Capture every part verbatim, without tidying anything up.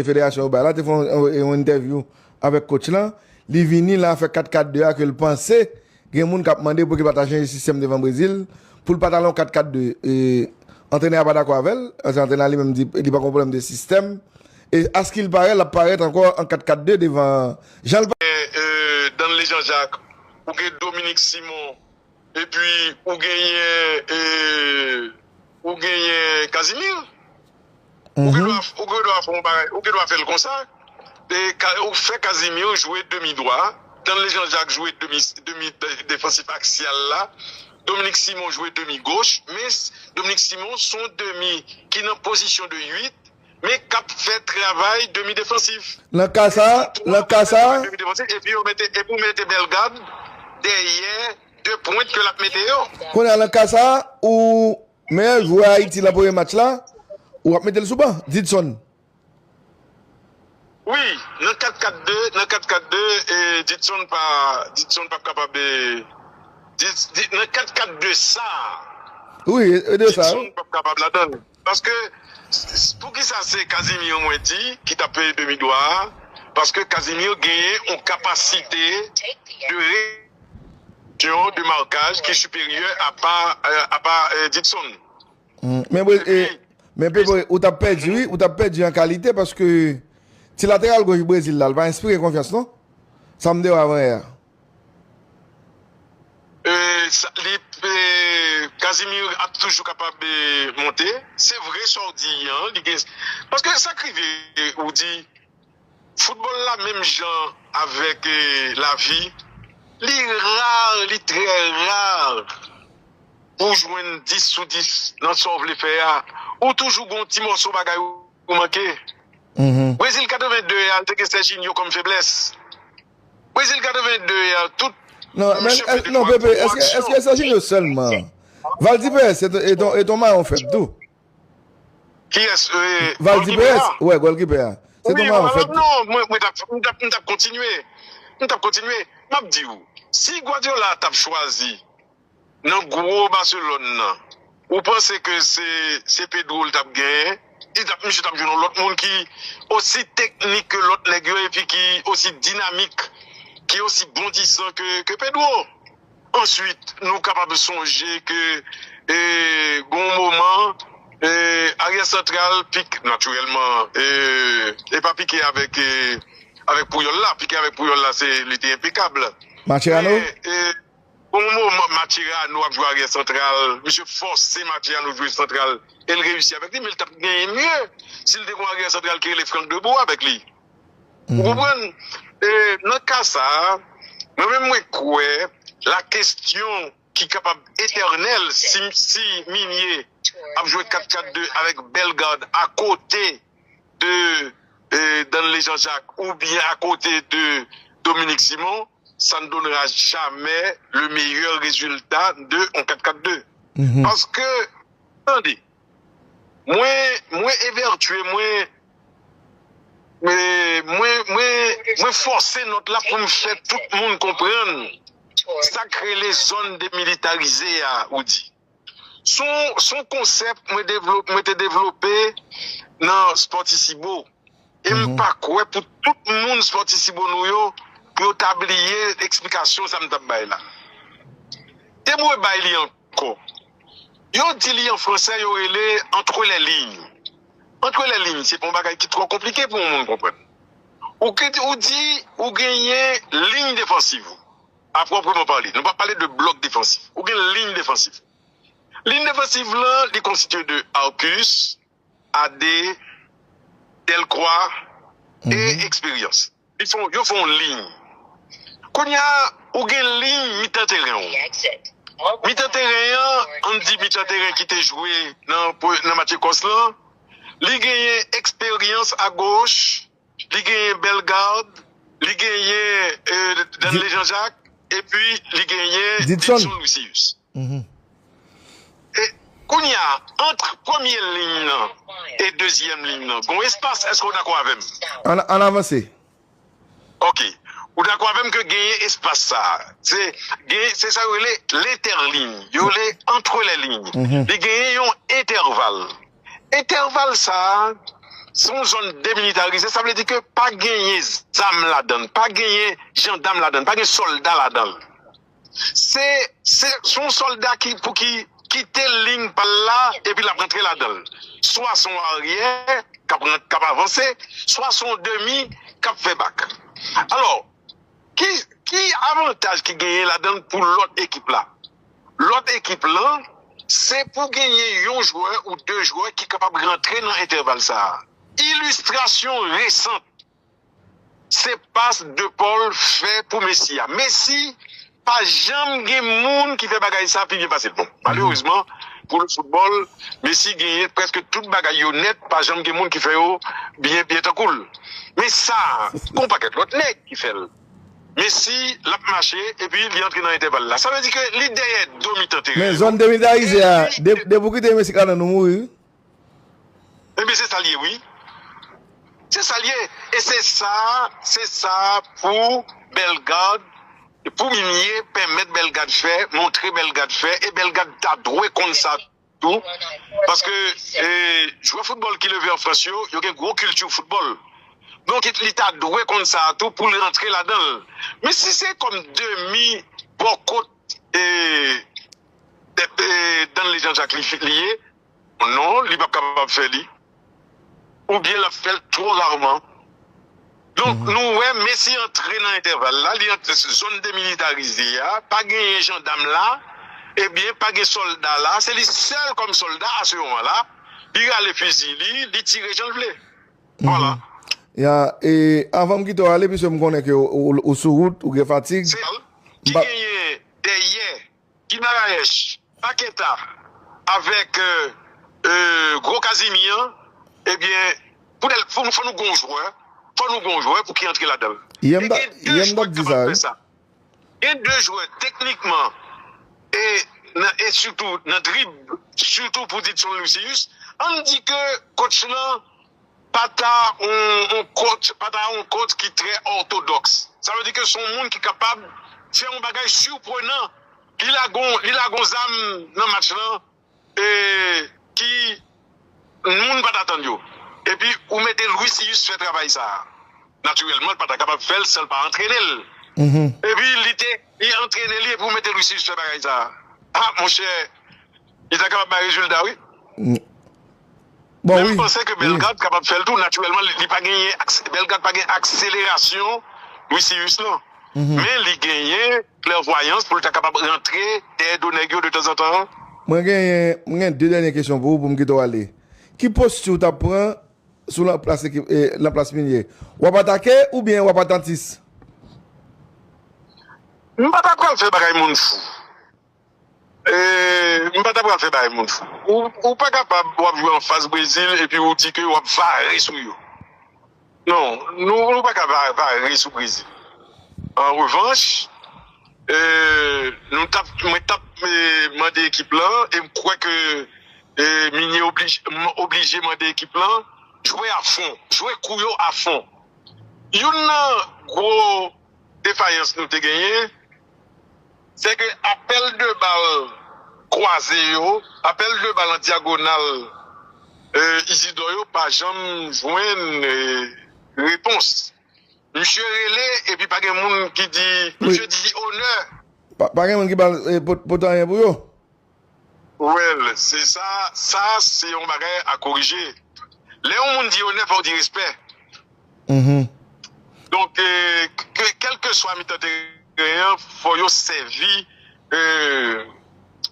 Federasyon yo bay la, te fè yon, yon entèvyou avèk coach lan. Li vini la fè kat kat de a ke l panse gen moun k ap mande pou ke l pa ta chanje sistèm devan Brezil, pou l pa t al yon kat kat de. E, antrenè a pa dakò avè l, paske antrenè a li menm di li pa gen pwoblèm de sistèm. E askil parèt, l ap parèt ankò an kat kat de devan jan l pa. E, e, Danley Jean-Jacques, ou gen Dominique Simon, epi ou genyen e, ou genyen Casimir. Ou gen dwa, ou gen dwa fè yon bagay, ou gen dwa fè l konsa. E, ou fè Casimir jwe demi dwa, Danley Jean-Jacques jwe demi, demi defansif aksyal la, Dominique Simon jwe demi goch, men Dominique Simon se yon demi ki nan pozisyon de uit, men k ap fè travay demi defansif. Nan ka sa, nan ka sa, epi yo mete, epi ou mete Bellegarde dèyè de pwent ke l ap mete yo. Kounye a nan ka sa, ou meyè jwè Ayiti nan premye match la, ou ap mete l sou ban, Didson. Wi, nan kat kat de, nan kat kat de, e, Didson pa, Didson p ap kapab, e, Did- Did- nan kat kat de sa, Wi, e de sa, Didson p ap kapab ladan l. Paske, s- s- poukisa se Casimir mwen di ki t ap peye demi dwa a? Paske Casimir genyen yon kapasite de re- de markaj ki siperyè apa, e, apa e, Didson. Men, men Pepe, ou t ap pèdi, wi, ou t ap pèdi an kalite paske ti lateral goch Brezil la, l pa enspire konfyans, non. Sa m te wè avanyè a. E, sa, li, e, Casimir ap toujou kapab e, monte. Se vre sa w di an, li gen. Paske sa k rive, ou di, foutbòl la menm jan avèk e, lavi, li ra, li trè ra pou w jwenn dis sou dis nan sa w vle fè a. Ou toujou gen yon ti mòso bagay ou manke. Brezil katreven de a, l te gen Serginho kòm feblès. Brezil katreven de a, tout. Non, men, non, Pepe, èske, èske Serginho sèlman? Valdy Perez, se te- e ton, e ton mayon fèb tou. Kiyès? Valdy Perez, wè, golkipè a. Se ton mayon fèb. Non, mwen, mwen t ap, mwen t ap, mwen t ap kontinye. Mwen t ap kontinye. M ap di w, si Guardiola t ap chwazi nan gwo Barcelone nan, ou panse ke se, se Pedro l t ap genyen? Li t ap, misye t ap jwenn yon lòt moun ki osi teknik ke lòt nèg yo epi ki osi dinamik, ki osi bondisan ke, ke Pedro. Answit, nou kapab sonje ke e, gon moman, e, aryè santral Pique, natirèlman, e, e pa Pique avèk e, avèk Puyol la. Pique avèk Puyol la, se, li te enpekab. Mascherano? Bon moman, Mascherano ap jwe aryè santral. Misye fòse Mascherano jwe santral. E l reyisi avèk li, men l t ap genyen mye si l te gon aryè santral ki rele Frank Debout avèk li. Ou konprann? E, nan ka sa a, mwen menm mwen kwè la kesyon ki kapab etènèl si, si Meunier ap jwe kat kat de avèk Bellegarde akote de e, Danley Jean-Jacques oubyen akote de Dominique Simon, ça ne donnera jamais le meilleur résultat de yon kat kat de. Paske, tande, mwen, mwen evètye, mwen, mwen, mwen, mwen fòse nòt la pou m fè tout moun konprann sa k rele zòn demilitarize a, ou di. Se yon, se yon konsèp mwen devlo-, mwen te devlope nan Sport Isibo. E m pa kwè pou tout moun Sport Isibo nou yo, pou yo ta bliye eksplikasyon sa m t ap bay la. Te mwen bay li ankò. Yo di li an fransè, yo rele entre les lignes. Entre les lignes, se pa yon bagay ki twò konplike pou yon moun konprann. Ou ke, ou di, ou genyen liy defansiv ou. A pwoprèman pale, nou pa pale de blòk defansif. Ou gen liy defansif. Liy defansiv lan, li konstitye de Arcus, Adé, Delcroix e Expérience. Li fè, yo fè yon liy. Kounye a, ou gen liy mitan teren w. Mitan teren an, ann di mitan teren ki te jwe nan, nan match Ekòs lan, li genyen Expérience agoch, li genyen Bellegarde, li genyen e, Danley Jean-Jacques, epi li genyen Didson Lucius. E, kounye a, ant premye liy lan e dezyèm liy lan, gon espas, èske w dakò avè m? Ann, ann avanse. Ok. Ou dakò avè m ke genyen espas sa a? Se, gen, se sa yo rele lentèliy. Yo rele entre les lignes. Li genyen yon entèval. Entèval sa a, se yon zòn demilitarize, sa vle di ke pa genyen zam ladan l, pa genyen jandam ladan l, pa gen sòlda ladan l. Se, se, se yon sòlda ki, pou ki kite liy pa l la, epi l ap rantre ladan l. Swa se yon aryè k ap rant-, k ap avanse, swa se yon demi k ap fè bak. Alò, ki, ki avantaj ki genyen ladan l pou lòt ekip la? Lòt ekip lan, se pou genyen yon jwè ou de jwè ki kapab rantre nan entèval sa a. Ilistrasyon resan, se pas De Paul fè pou Messi a. Messi pa janm gen moun ki fè bagay sa pi byen pase l. Bon, malerezman, pou le football, Messi genyen prèske tout bagay yo nèt, pa janm gen moun ki fè yo byen, byen tankou l. Men sa, gon pakèt lòt nèg ki fè l. Messi, l ap mache, epi li antre nan entèval la. Sa vle di ke li dèyè do mitan teren. Men zòn demilitarize a, de, depi w kite Messi ka nan nou mouri. Ebyen, se sa l ye, wi. Se sa l ye. E se sa, se sa pou Bellegarde, pou Meunier pèmèt Bellegarde fè, montre Bellegarde fè, e Bellegarde ta dwe konn sa tou. Paske, e, jwè foutbòl ki leve an Frans yo, yo gen gwo kilti foutbòl. Donk, li ta dwe konn sa tou pou l rantre ladan l. Men si se kòm demi bò kot, e, e, e, Danley Jean-Jacques li, li ye, non, li p ap kapab fè li. Oubyen l ap fè l twò raman. Donk, nou wè Messi antre nan entèval la, li antre sou zòn demilitarize a, pa genyen jandam la, ebyen, pa gen sòlda la, se li sèl kòm sòlda a se moman la, li rale fizi li, li tire jan l vle. Vwala. Ya, e avan m kite w ale, piske m konnen ke ou, ou, ou sou wout, ou gen fatig. Se ki genyen dèyè Guimaraes, Paqueta, avèk, euh, euh, Gwo Kazimi an, ebyen, pou dèl, fò, fò nou gon jwè, fò nou gon jwè pou ki antre ladan l. Yè m ta, yè m t ap di sa, wi. Gen de jwè teknikman e, nan, e sitou nan drib, sitou pou Ditson Lucius, ann di ke coach lan pa ta yon, yon coach, pa ta yon coach ki trè òtodòks. Sa vle di ke se yon moun ki kapab fè yon bagay siprenan. Li lagon, li lagon zam nan match lan, e, ki moun pa t atann yo. Epi ou mete Lucius fè travay sa a. Natirèlman, l pa ta kapab fè l san l pa antrene l. Epi li te, li antrene li epi ou mete Lucius fè bagay sa a. Ah, monchè, li ta kapab bay rezilta, wi. Bon, men m panse ke Bellegarde kapab fè l tou. Natirèlman, li, li pa genyen, Bellegarde pa gen akselerasyon Lucius lan. Men li genyen klèvwayans pou l ta kapab rantre dèyè do nèg yo de tanzantan. Mwen genyen, mwen gen de dènye kesyon pou ou, pou m kite w ale. Ki posti w t ap pran sou lanplas ekip, e, lanplas Meunier? W ap atake oubyen w ap atantis? M pa ta pral fè bagay moun fou. E, m pa ta pral fè bagay moun fou. Ou, ou pa kapab w ap jwe anfas Brezil epi ou di ke w ap vare sou yo. Non, nou, nou pa ka vare sou Brezil. An revanch, e, nou t ap, mwen t ap, e, mande ekip lan, e m kwè ke, e, Meunier oblije, m oblije mande ekip lan jwe a fon, jwe kou yo a fon. Youn nan gwo defayans nou te genyen, se ke apèl de bal kwaze yo, apèl de bal an dyagonal, e, Isidor yo pa janm jwenn, e, repons. Misye rele, epi pa gen moun ki di, misye di onè. Pa, pa gen moun ki ba l, e, pot, pot anyen pou yo. Well, se sa, sa se yon bagay a korije. Lè yon moun di onè, fò w di respè. Donk, e, ke, kèlkeswa mitan teren an, fò yo sèvi, e,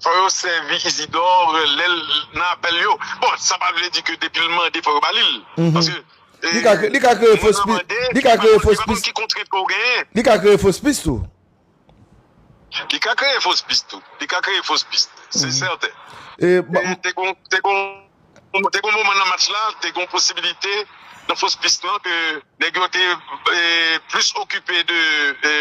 fò yo sèvi Isidor lè l nan apèl yo. Bon, sa pa vle di ke depi l mande, fò yo ba li l. Paske, e, li ka, li ka kreye fos pis. Li ka kreye fos pis. Ki kontrent ke w genyen. Li ka kreye fos pis tou. Li ka kreye fos pis tou. Li ka kreye fos pis. Se sèten. E, te gon, te gon, te gon moman nan match la, te gon posibilite nan fos pis lan ke nèg yo te, e, plis okipe de, e,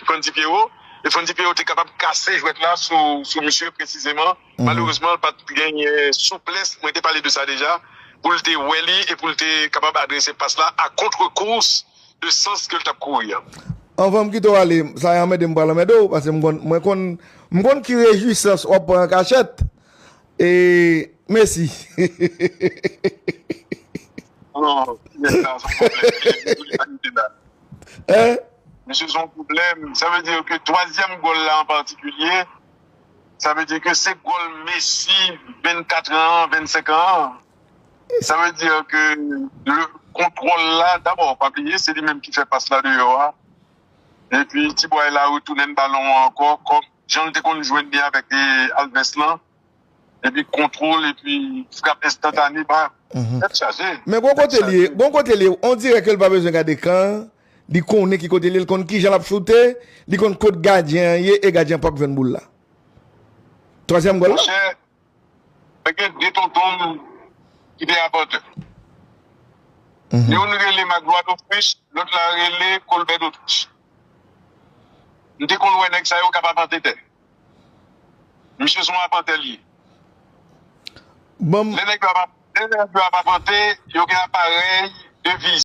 Frandy Pierrot. E Frandy Pierrot te kapab kase jwèt la sou, sou misye presizeman. Malerezman, l pa t genyen souplès. Mwen te pale de sa deja. Pou l te wè li e pou l te kapab adrese pas la a kontrekours de sans ke l t ap kouri a. Anvan m kite w ale, sa anmède m pral anmède w, paske m konn, mwen konn, m konn ki rejwisans w ap pran an kachèt. E, mèsi. Non, nèg la, se yon pwoblèm. Li, li pa kite la. Hein? Misye se yon pwoblèm. Sa vle di ke twazyèm gòl la an patikilye, sa vle di ke se gòl Messi vennkat an, vennsenk an. Sa vle di ke le kontwòl la, dabò, pa bliye, se li menm ki fè pas la deyò a. Epi Tibwa la retounen balon an ankò, kòm jan l te konn jwenn li avèk, eh, Alves lan. Epi kontwòl, epi frap enstantane, ba, tèt chaje. Men gon kote li ye, gon kote li ye, on dirè ke l pa bezwen gade ekran an, li konnen ki kote li ye, li konn kijan l ap choute, li konn kot gadyen an ye, e gadyen an pòk jwenn boul la. Twazyèm gòl la? Monchè, te gen de tonton m ki te apantè. Youn rele Magloire d'Autriche, lòt la rele Colbert d'Autriche. M te konn wè nèg sa yo k ap apante tè. Misye se yon apantè li ye. Bon. Lè nèg yo ap, lè nèg yo ap apante, yo gen aparèy de viz.